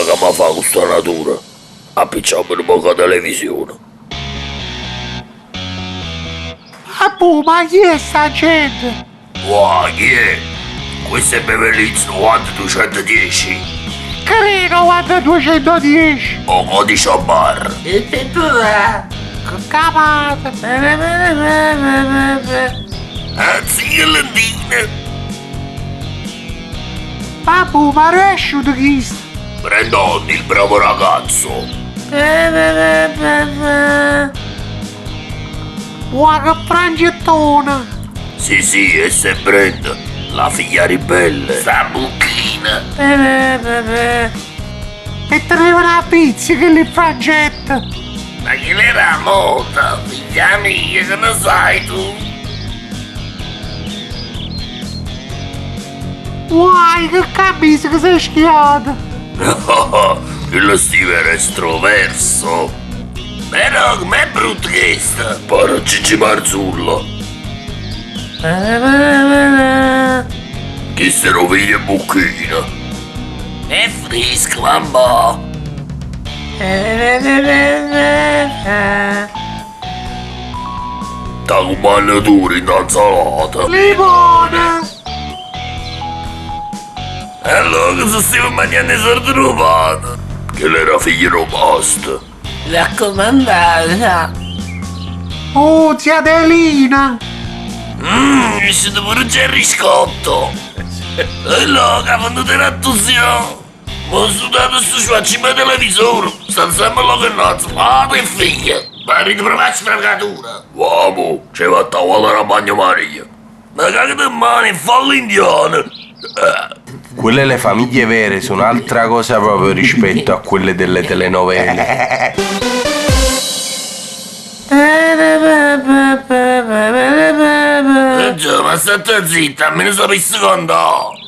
Che amma fa cu sta natura? Appicciammo nu poco 'a televisione. Babù, ma chi è sta gente? Uà, chi è? Questo è Beverly Hills 90210. Che è 90210? 'O codice a barre. E Che capata! A zia Lendina! Babù, ma è asciuto chisto? Brandon, il bravo ragazzo. Uà, che frangettona! Sì, sì, e se Brenda, la figlia ribelle. Sta bucchina. E teneva una pizza che le frangette! Ma chi l'era la moda? Figlia mia, che ne sai tu? Uai, che camisa che sei schiata! Quello Steve era estroverso. Però com'è brutto questa? Pare Gigi Marzullo. Chi se lo figlio bucchina? È fresco, mamma. Ta comando tu in insalata. Limone! E allora cosa stiamo mangiando i sordi rubati? Che l'era figlio robusto. Raccomandata. Oh, zia Adelina! Mmm, è stato pure Gerry Scotto. E là, che ha venduto la Ma ho sudato sto sfaccio televisore. Sta sempre là che nazzo, padre e figlia. Ma ritrovare fregatura. Uomo, c'è fatta la bagno Maria. Ma cagate in mano e fallo indiano. Quelle le famiglie vere sono un'altra cosa proprio rispetto a quelle delle telenovele. Eh già, ma state zitta, almeno sapessi contare.